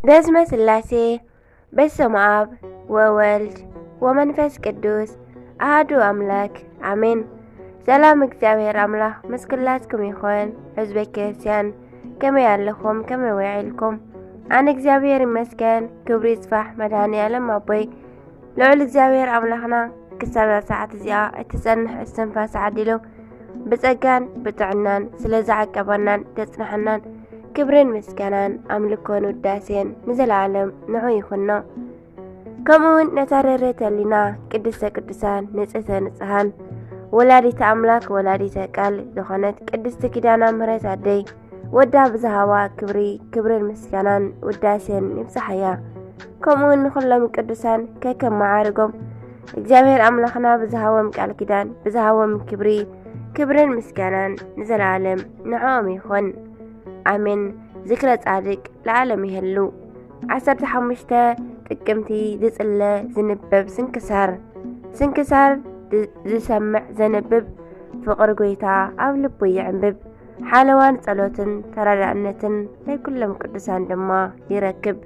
በስመ ስላሴ፣ በስመ አብ ወወልድ ወመንፈስ ቅዱስ አሐዱ አምላክ አሜን። ሰላም እግዚኣብሔር አምላክ ምስ ኩላትኩም ይኹን። ህዝበ ክርስቲያን ከመይ ኣለኹም? ከመይ ውዒልኩም? ኣነ እግዚኣብሔር ይመስገን፣ ክብሪ ይስፋሕ መድኃኔ ዓለም ኣቦይ። ልዑል እግዚኣብሔር ኣምላኽና ክሳብ እዛ ሰዓት እዚኣ እትጸንሕ እስትንፋስ ዓዲሉ ብጸጋን ብጥዕናን ስለ ዝዓቀበናን ዘጽንሐናን ክብርን ምስጋናን ኣምልኮን ውዳሴን ንዘለዓለም ንዑ ይኹኖ። ከምኡ እውን ነታ ርህርህቲ ህሊና ቅድስተ ቅዱሳን ንጽህተ ንጽሃን ወላዲተ ኣምላክ ወላዲተ ቃል ዝኾነት ቅድስቲ ኪዳነ ምሕረት ኣደይ ወዳ ብዝሃባ ክብሪ ክብርን ምስጋናን ውዳሴን ይብጽሓያ። ከምኡ እውን ንኹሎም ቅዱሳን ከከም መዓርጎም እግዚኣብሔር ኣምላኽና ብዝሃቦም ቃል ኪዳን ብዝሃቦም ክብሪ ክብርን ምስጋናን ንዘለዓለም ንዕኦም ይኹን። ኣሜን። ዝክረ ጻድቅ ለዓለም ይህሉ። ዓሰርተ ሓሙሽተ ጥቅምቲ ዝጽለ ዝንበብ ስንክሳር። ስንክሳር ዝ-፣ ዝሰምዕ ዘንብብ ፍቕሪ ጎይታ ኣብ ልቡ ይዕንብብ። ሓለዋን ጸሎትን ተራዳእነትን ናይ ኩሎም ቅዱሳን ድማ ይረክብ።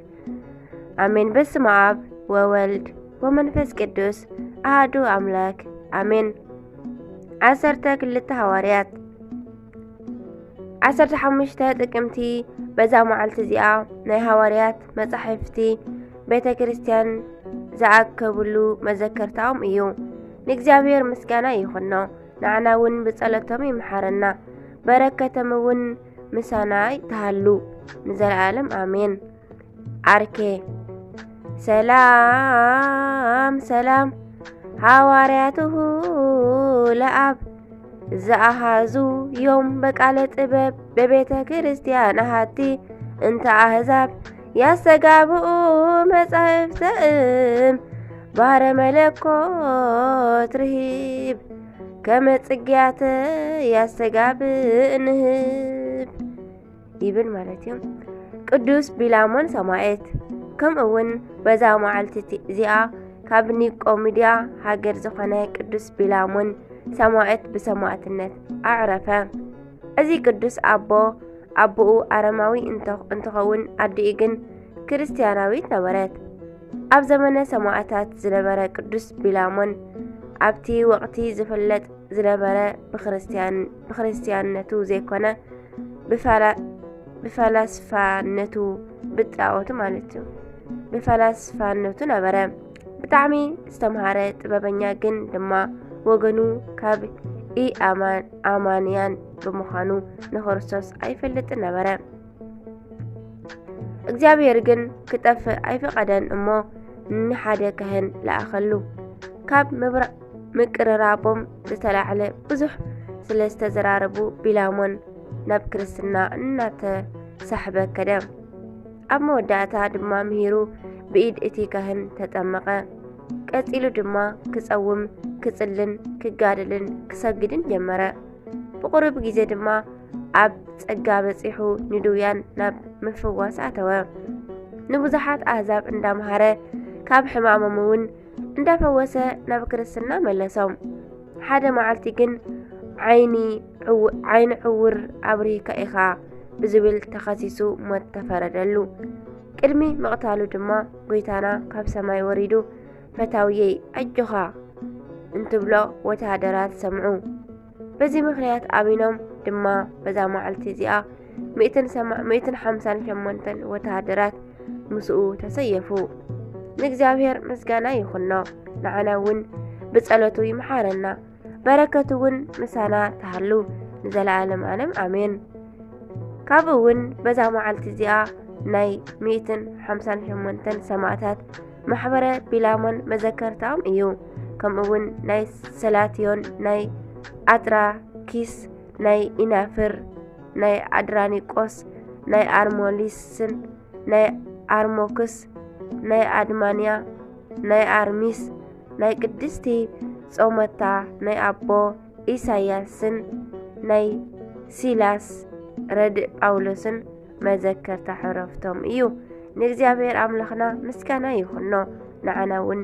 ኣሜን። በስመ አብ ወወልድ ወመንፈስ ቅዱስ አሐዱ አምላክ አሜን። ዓሰርተ ክልተ ሃዋርያት። ዓሰርተ ሓሙሽተ ጥቅምቲ በዛ መዓልቲ እዚኣ ናይ ሃዋርያት መጻሕፍቲ ቤተ ክርስቲያን ዝኣከብሉ መዘከርታኦም እዩ። ንእግዚኣብሔር ምስጋና ይኹኖ፣ ንዓና እውን ብጸሎቶም ይምሓረና፣ በረከቶም እውን ምሳና ትሃሉ ንዘለዓለም ኣሜን። ኣርኬ ሰላም ሰላም ሃዋርያትሁ ለኣብ ዘኣሃዙ ዮም በቃለ ጥበብ በቤተ ክርስቲያን ኣሃቲ እንተ ኣህዛብ ያስተጋብኡ መጻሕፍተ እም ባህረ መለኮት ርሂብ ከመ ጽግያተ ያስተጋብእ ንህብ ይብል ማለት እዩ። ቅዱስ ቢላሞን ሰማዕት። ከምኡ እውን በዛ መዓልቲ እቲ-፣ እዚኣ ካብ ኒቆሚድያ ሃገር ዝኾነ ቅዱስ ቢላሞን ሰማዕት ብሰማዕትነት ኣዕረፈ። እዚ ቅዱስ ኣቦ ኣቦኡ ኣረማዊ እንተ-፣ እንትኸውን ኣዲኡ ግን ክርስትያናዊት ነበረት። ኣብ ዘመነ ሰማዕታት ዝነበረ ቅዱስ ቢላሞን ኣብቲ ወቕቲ ዝፍለጥ ዝነበረ ብክርስትያን-፣ ብክርስትያንነቱ ዘይኮነ ብፋላ-፣ ብፈላስፋነቱ ብጣዖቱ ማለት እዩ። ብፈላስፋነቱ ነበረ። ብጣዕሚ ዝተምሃረ ጥበበኛ ግን ድማ ወገኑ ካብ ኢኣማን-፣ ኣማንያን ብምዃኑ ንክርስቶስ ኣይፈልጥን ነበረ። እግዚኣብሔር ግን ክጠፍእ ኣይፈቐደን እሞ ንሓደ ካህን ለኣኸሉ። ካብ ምብራ-፣ ምቅርራቦም ዝተላዕለ ብዙሕ ስለ ዝተዘራረቡ ቢላሞን ናብ ክርስትና እናተሳሕበ ከደ። ኣብ መወዳእታ ድማ ምሂሩ ብኢድ እቲ ካህን ተጠመቐ። ቀጺሉ ድማ ክጸውም፣ ክጽልን፣ ክጋደልን ክሰግድን ጀመረ። ብቑሩብ ግዜ ድማ ኣብ ጸጋ በጺሑ ንድውያን ናብ ምፍዋስ ኣተወ። ንብዙሓት ኣህዛብ እንዳምሃረ ካብ ሕማሞም እውን እንዳፈወሰ ናብ ክርስትና መለሶም። ሓደ መዓልቲ ግን ዓይኒ ዕው-፣ ዓይኒ ዕውር ኣብሪህካ ኢኻ ብዝብል ተኸሲሱ ሞት ተፈረደሉ። ቅድሚ ምቕታሉ ድማ ጎይታና ካብ ሰማይ ወሪዱ ፈታውየይ ኣጆኻ እንትብሎ ወተሃደራት ሰምዑ። በዚ ምኽንያት ኣሚኖም ድማ በዛ መዓልቲ እዚኣ ሚእትን ሰማ-፣ ሚእትን ሓምሳን ሸሞንተን ወተሃደራት ምስኡ ተሰየፉ። ንእግዚኣብሔር ምስጋና ይኹኖ፣ ንዓና እውን ብጸሎቱ ይምሓረና፣ በረከቱ እውን ምሳና ትሃሉ ንዘለዓለም ዓለም ኣሜን። ካብኡ እውን በዛ መዓልቲ እዚኣ ናይ ሚእትን ሓምሳን ሸሞንተን ሰማእታት ማሕበረ ቢላሞን መዘከርታኦም እዩ። ከምኡ እውን ናይ ሰላትዮን፣ ናይ ኣጥራኪስ፣ ናይ ኢናፍር፣ ናይ ኣድራኒቆስ፣ ናይ ኣርሞሊስን፣ ናይ ኣርሞክስ፣ ናይ ኣድማንያ፣ ናይ ኣርሚስ፣ ናይ ቅድስቲ ጾመታ፣ ናይ ኣቦ ኢሳያስን ናይ ሲላስ ረድእ ጳውሎስን መዘከርታ ዕረፍቶም እዩ። ንእግዚኣብሔር ኣምላኽና ምስጋና ይኹኖ፣ ንዓና እውን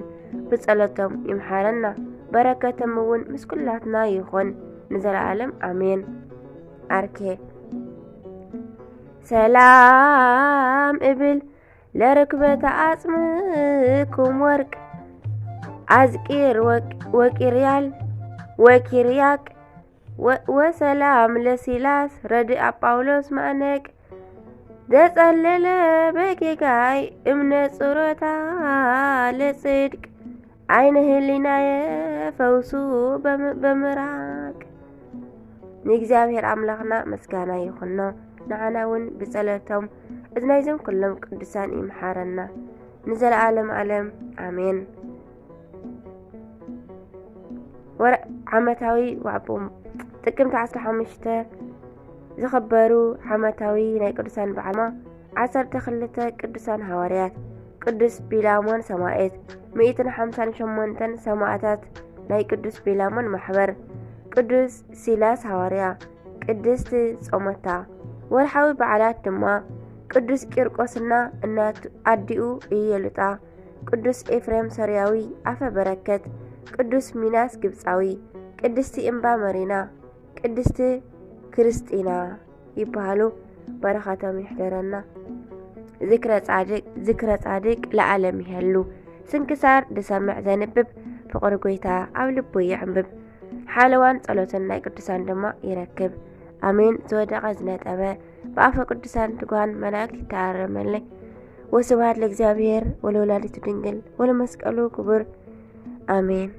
ብጸሎቶም ይምሓረና፣ በረከቶም እውን ምስ ኩላትና ይኹን ንዘለዓለም ኣሜን። ኣርኬ ሰላም እብል ለርክበተ አጽምኩም ወርቅ አዝቂር ወቅ-፣ ወቂርያል ወኪርያቅ ወ-፣ ወሰላም ለሲላስ ረድእ ጳውሎስ ማእነቅ ዘጸለለ በጌጋይ እምነ ጽሮታ ለጽድቅ አይነ ህሊናየ ፈውሱ በም-፣ በምራቅ። ንእግዚኣብሔር ኣምላኽና ምስጋና ይኹኖ። ንዓና እውን ብጸሎቶም እዚ ናይዞም ኩሎም ቅዱሳን ይምሓረና ንዘለዓለም ዓለም ኣሜን። ወር ዓመታዊ ዋዕቦም ጥቅምቲ ዓሰርተ ሓሙሽተ ዝኽበሩ ዓመታዊ ናይ ቅዱሳን በዓል ዓሰርተ ክልተ ቅዱሳን ሃዋርያት፣ ቅዱስ ቢላሞን ሰማዕት፣ ሚእትን ሓምሳን ሸሞንተን ሰማዕታት ናይ ቅዱስ ቢላሞን ማሕበር፣ ቅዱስ ሲላስ ሃዋርያ፣ ቅድስት ጾመታ። ወርሓዊ በዓላት ድማ ቅዱስ ቂርቆስና እናት ኣዲኡ ኢየሉጣ፣ ቅዱስ ኤፍሬም ሶርያዊ ኣፈ በረከት፣ ቅዱስ ሚናስ ግብጻዊ፣ ቅድስቲ እምባ መሪና፣ ቅድስቲ ክርስቲና ይበሃሉ። በረኸቶም ይሕደረና። ዝክረ ጻድቅ፣ ዝክረ ጻድቅ ለዓለም ይሃሉ። ስንክሳር ዝሰምዕ ዘንብብ ፍቕሪ ጎይታ ኣብ ልቡ የዕንብብ። ሓለዋን ጸሎትን ናይ ቅዱሳን ድማ ይረክብ። ኣሜን። ዝወደቐ ዝነጠበ ብኣፈ ቅዱሳን ትጉሃን መላእክት ይተኣረመለይ። ወስብሐት ለእግዚኣብሔር ወለወላዲቱ ድንግል ወለመስቀሉ ክቡር። ኣሜን።